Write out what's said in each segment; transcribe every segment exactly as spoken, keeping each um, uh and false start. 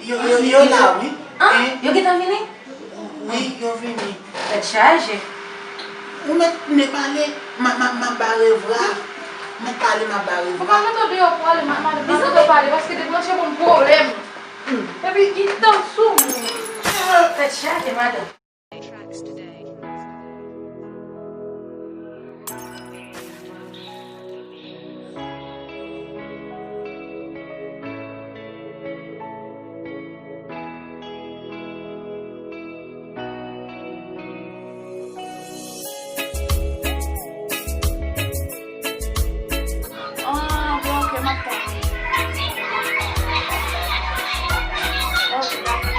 Yo, yo, yo la, wi. An? Yo gentan vini? Wi, yo vini. Tèt chaje. Ou mèt ne pale, m a, m a, m a bare vra. Mèt pale, m a bare vra. Ou pa mete w deyò pou ale, ma-, madanm, pa mete w pale, paske deklanche pou m pwoblèm. Epi, li tan sou moun. Tèt chaje, madanm. Ah, bon, ok, m ap tann. Ok, dakò.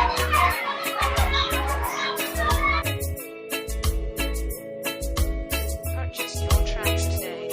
Purchase your tracks today.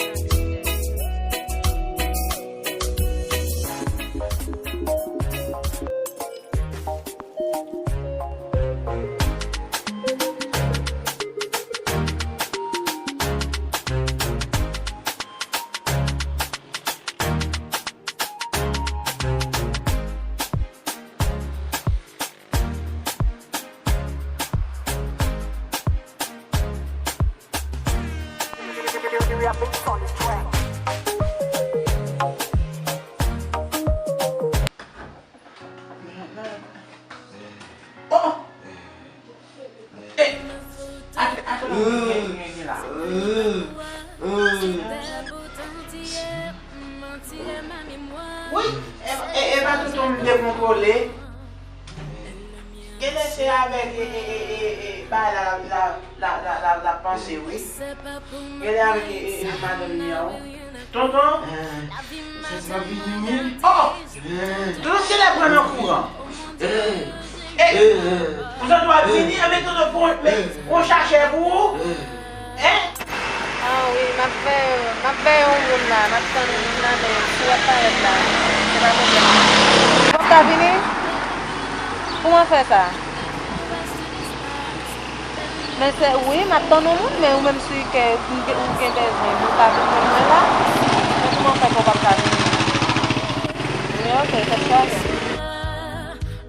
Oh! Eh! Atè, atè, non, gen, gen, gen la. Wi, e, e, e pa tout moun dekontwole. Genlè se avèk, e, e, e, e, e, bagay la, la, la, la, la, la panse, wi. Genlè avèk, e, e, e, madanm li an, wi. Tonton? Sèt m ap vini, wi. Oh! Tonton, se lè pran nan kouran. Eh, tonton, w ap vini, anben tonton, pran, men, pran chachè pou ou. Hein? Ah wi, m ap fè, m ap fè yon moun la, m ap tann yon moun la, men si w ap parèt la, se pa pwoblèm. Ou p ap ka vini? Kouman fè sa? Men se, wi, m ap tann yon moun, men ou menm si ke ou gen, ou gen bezwen, ou ka vin jwenn mwen la. Men kouman fè ke w p ap ka vini? Wi, ok, tèt chaje.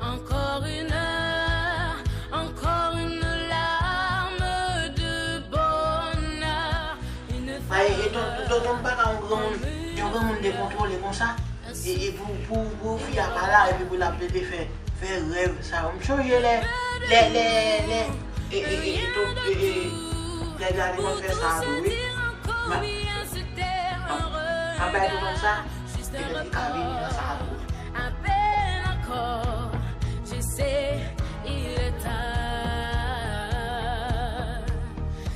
Encore une heure, encore une larme de bonheur. Ay, e ton-, tonton, m pa ka yon granmoun, yon granmoun dekontwole konsa. E, e pou, pou, pou fi a pa la, epi pou l ap plede fè, fè rèv sa yo. M sonje lè, lè, lè, lè, e, e, e, e, ton-, e, e, lè gade mwen fè sa a tou, wi. M a, m a, m a bay tonton sa, petèt li ka vini nan sa a tou. Appelle encore, je sais, il est tard.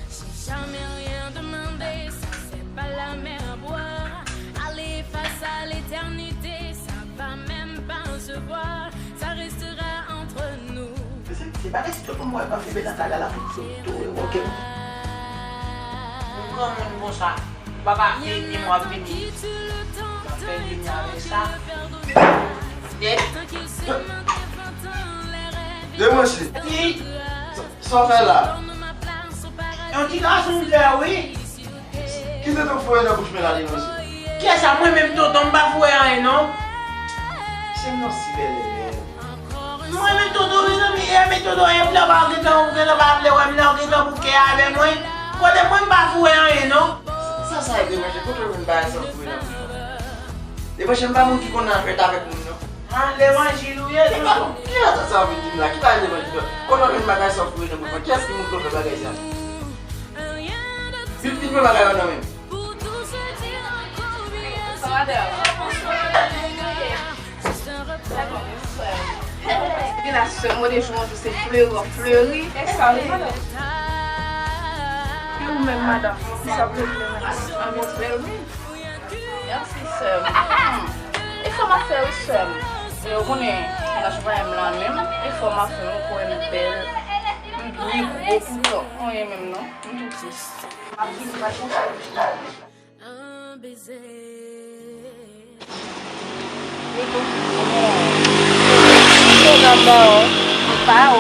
J'ai jamais rien demandé, ça c'est pas la mer à boire. Aller face à l'éternité, ça va même pas se voir, ça restera entre nous. Se, se bagay ti tonton mwen pa febe nan kay la la pou tou revoke m. Yon granmoun konsa, pa ka vini, mwen ap vini. Sa fè vini avèk sa. Debranche. Sa w fè la? Yon ti gason m fè, wi. Kite tonton foure nan bouch mwen la, Debranche. Kiyès sa? Mwen menm tonton, m pa foure anyen non. Se m nan si bèl elèv. Mwen menm tonton, mezanmi, e men tonton, e m nan pa gentan, ou gentan pa vle wè m nan, ou gentan bouke avè mwen. Kote mwen, m pa foure anyen non. Sa, sa, Debranche, kote w jwenn bagay sa w foure nan bouch mwen? Debranche, m pa moun ki konn ap fèt avèk moun non. Ah, levanjil ou ye, tonton. Ki ata sa w vin di m la? Ki bagay levanjil la? Kote w jwenn bagay sa w foure nan bouch mwen? Kiyès ki montre w fè bagay sa? Vin, vin pran bagay yo nan men m. Gen la sè m, de jou an jou se fleri, fleri. E ou menm, madanm? Ki sa w vle di, madanm? An nou bèl, wi. Mèsi, sè m. E fò m ap fè, wi, sè m. E ou konnen, nan chwa m lan menm, e fò m ap fè, m kwè m bèl, m byen gwo, poutan, anyen menm non, m tou tris. M ap vin, m ap konsa. Nico, kòman w ye? Nico, m ap ba w. M pa w.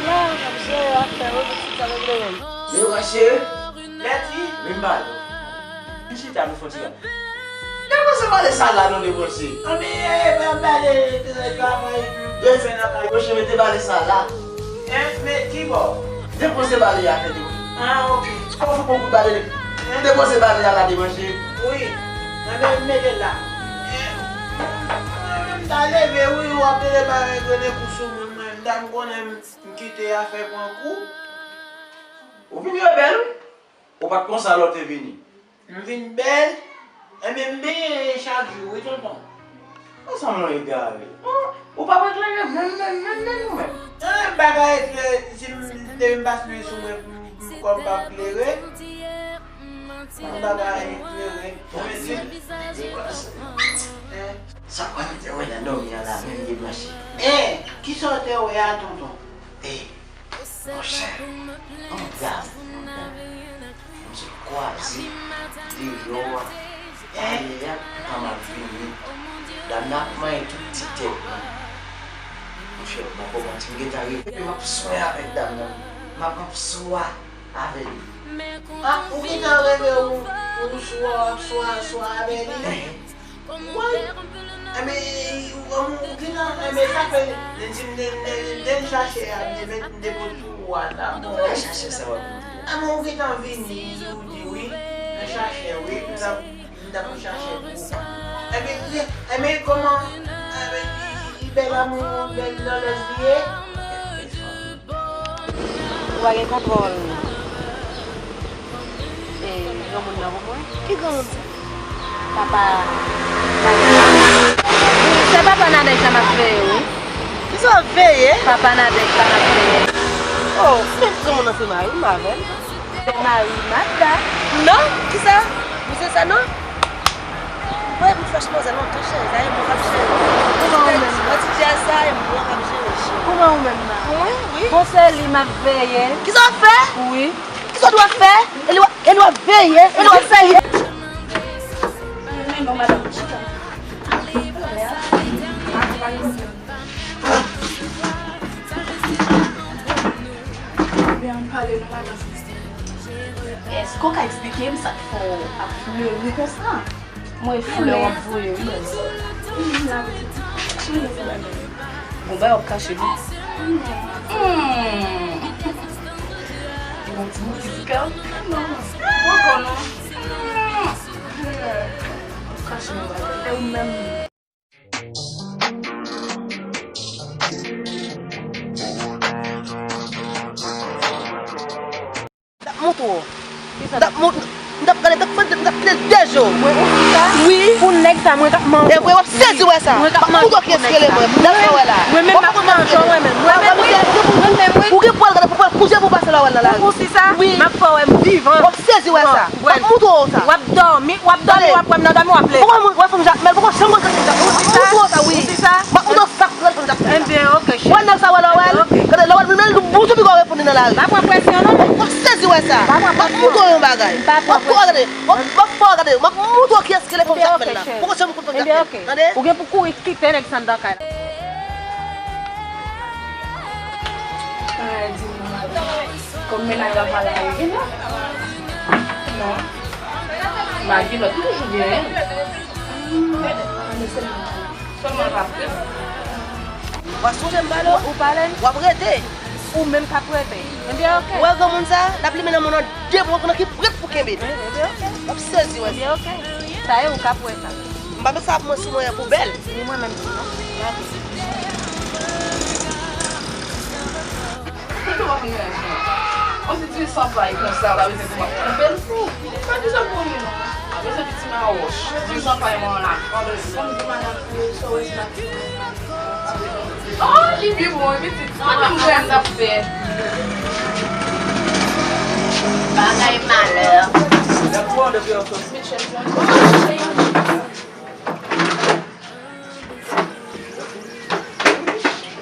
Non, m ap jere afè w, pitit sa regle menm. Yo, ma chérie. Lèti. Vin ba yo. Vin chita, nou fè yon ti gade. Gade Se pale sa la non, Depoze. Anben, e, e, pale, e, travay, e, fè nan kay. Monchè, mete pale sa la. Hein? Men ki bò? Depoze pale a, tande. Ah, ok. Kòman fè pou pale? Hein? Depoze pale a la, Depoze. Wi. Anben, mete la. Hein? Mwen menm ta leve, wi, w ap rele bagay grenn kou sou moun, mwen, dam konnen m kite afè pran kou. Ou vin rebèl, wi. Ou pa t konsa lè w te vini. M vin bèl, enben m benyen chak jou, wi, tonton. Sa mwen egare. Ou, ou p ap eklere menm, menm, menm, menm, ou menm. Eh, bagay eklere, si m te vin pase men sou mwen, m, m kòm p ap klere. M bagay eklere. Bon, men si, eh. Sa kwa m te wè nan dòmi an la, menm debranche. Eh, kisa w te wè a, tonton? Eh, Monchè, yon dam, yon dam. M sot kwaze deyò a, ayayay, tan m ap vini. Dam nan ap manyen tout ti tèt mwen. Monchè, m poko manti, m gentan rive, m ap swen avèk dam nan. M ap, m ap swa avè li. Ah, ou gentan reve ou, ou swa, swa, swa avè li? Woy! Enben, ou, ou, ou gentan, enben, sa fè, lè di m, lè, lè, lè n chache a, m te met, m te pote pou ou a la. Bon, lè chache sa w ap di. Enben, ou gentan vini, ou di wi, nan chache, wi, m t ap, m t ap chache pou ou. Enben, enben, kòman, enben, li, li bèl amou, bèl nan lès li ye? Ou pa gen kontwòl. E, granmoun nan pou mwen. Ki granmoun sa? Papa. Se papa Nadèj la m ap veye, wi. Kisa w ap veye? Papa Nadèj la m ap veye. Oh, se menm granmoun nan se mari m avè l. Se mari Magda. Non, kisa? Misye sa non? Mwen, m fè chimòzè lontan, cheri. Sa e mwen k ap jere. Kouman ou menm nan? Mwen ti djaz sa, e mwen k ap jere, cheri. Kouman ou menm nan? Mwen, wi. Bon, se li m ap veye. Kisa w ap fè? Wi. Kisa w dwe ap fè? E li w ap, e li w ap veye, e li w ap veye. Men non, madanm, chita. Ebyen, ann pale non, madanm. Èske w ka eksplike m sa k fè w ap fleuri konsa? Mwen flè w ap voye wi. Gon bagay w ap kache non. Hmm. Gen yon ti bout fizikal. Non. Mwen konnen. Hmm. W ap kache yon bagay. E ou menm? M t ap montre w. M t ap mont-, m t ap gade, m t ap fè, m t ap kite de je w. Mwen, ou di sa? Wi. Pou nèg sa, mwen k ap manje w. E vre, w ap sezi wè sa. Mwen k ap manje w pou nèg sa. M ap montre w kiyès ke l e mwen. M t ap fè wè la. Mwen menm m ap manje w, mwen menm. Mwen menm, wi. Mwen menm, wi. Ou gen pou al gade, pou, pou, pou je pou pase la wè l nan lari. Ou di sa? Wi. M ap fè w wè m vivan. W ap sezi wè sa. M ap montre w sa. W ap dòmi, w ap dòmi, w ap wè m nan dòmi, w ap leve. Ou wè fanm Jakmèl, poko janm wè fanm Jakmèl. M ap montre w sa, wi. Ou di sa? M ap montre w sa k rele fanm Jakmèl la. Enben, oke, cheri. Wè nèg sa wè la, wè l. Enben, oke. Gade, lè w al vin, l bouch ou pi gwo reponn li nan lari. Pa pran presyon, non. W ap sezi wè sa. Pa pran presyon. M ap montre w yon bagay. M ap montre w, gade. M ap, m ap fè w gade. M ap montre w kiyès ki rele fanm Jakmèl la. Poko janm konn fanm Jakmèl. Enben, oke. Tande? Ou gen pou kouri kite nèg sa anndan kay la. Ay, di m non, madanm. Kòm mennaj la pa la, wi, non? Non. Magi lòt, li toujou genyen. Sèlman l pa prè. W ap sonje m pale w? Ou pale m? W ap rete. Ou menm k ap rete. Enben, oke. Ou wè granmoun sa? L ap limen nan men w nan de mwa, konnen ki prèt pou kenbe l. Enben, oke. W ap sezi wè sa. Enben, oke. Sa e ou k ap wè sa. M pa met sa ap mwen sou mwen pou bèl. Ni mwen menm tou, non. Gade. Kòman pou manje? On ti diri san pay konsa, pa bezwen pou m ap konpe l pou. Pa bezwen pou li, non. Pa bezwen pou ti mawòch. Diri san pay mwen la. Oh, li pi bon, wi, pitit. Mwen menm, mwen, m t ap fè. Bagay malè.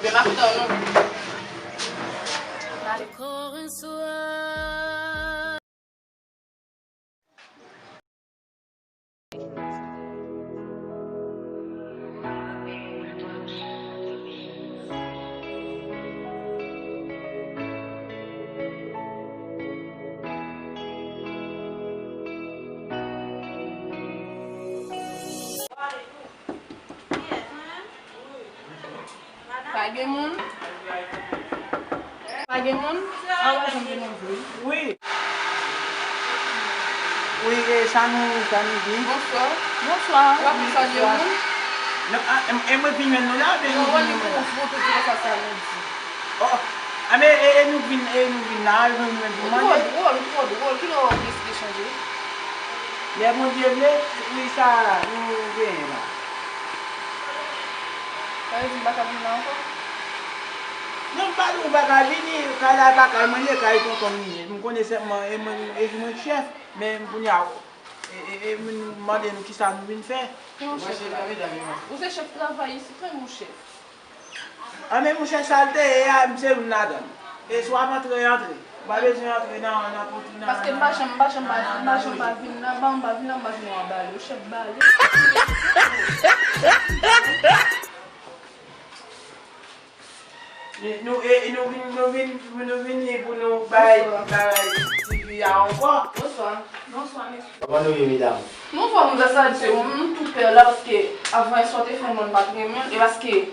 Ebyen, m ap tann ou. Pa gen moun? Pa gen moun? An, w ap janm gen moun vre. Wi. Wi, e sa nou, sa nou di? Bonswa. Bonswa. W ap salye moun? Non, a, e, e mwen vin jwenn nou la, oubyen nou vin jwenn mwen la? Ou foto, foto, sa, sa nou di. Oh, a, men, e, e nou vin, e nou vin la, e nou vin mande. Ou twò dwòl, ou twò dwòl. Kilè w deside chanje? Lè Bondye vle, wi, sa nou genyen la. Sa vle di m pa ka vin la ankò? Non, m pa di w pa ka vini, kay la e pa kay mwen ye, kay tonton m li ye. M konnen sèlman, e mwen, e mwen k chèf, men kounye a, e, e, e, m mande nou kisa nou vin fè. Yon chèf la. Ou se chèf travay isit, wi, mon chèf. An, men monchè, sa l te ye a, m se youn ladan l. E swa m antre, antre. M pa bezwen antre nan, nan pòt ou nan. Paske m pa janm, m pa janm pa, m pa janm pa vin la, m pa, m pa vin la, m pa vin wè bale. Ou chèf bale. Nou, e, nou vin, nou vin, nou vini pou nou bay, bay ti fi a ankò. Bonswa. Bonswa, mesye. Kòman nou ye, medam? Nou fò, nou sa di se ou menm, nou tou pè la, paske avan yè swa te fè moun pa t renmen l, e paske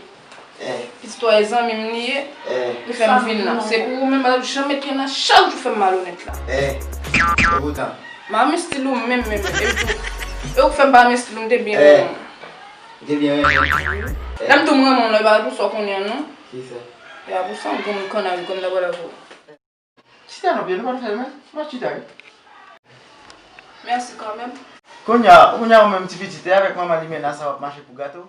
Eh. Pitit ou a e zanmi m li ye, eh, li fè m vin la. Se pou ou menm, madam, janm met pye nan chak jou fè m malonèt la. Eh. E poutan. M pa renmen stil ou menm, menm, menm. E ou, e ou k fè m pa renmen stil ou, m te byen renmen w. M te byen renmen w. Eh. Lè m di w m renmen w, non, e pa pou sa w konnen an, non. Kisa? E pa pou sa, m konn kannay, m konn dabò dabò. Chita non, byen, nou pa t fè l, men. M ap chita, wi. Mèsi kanmenm. Kounye a, kounye a, ou menm ti pitit, e avèk manman limena sa w ap mache pou gato?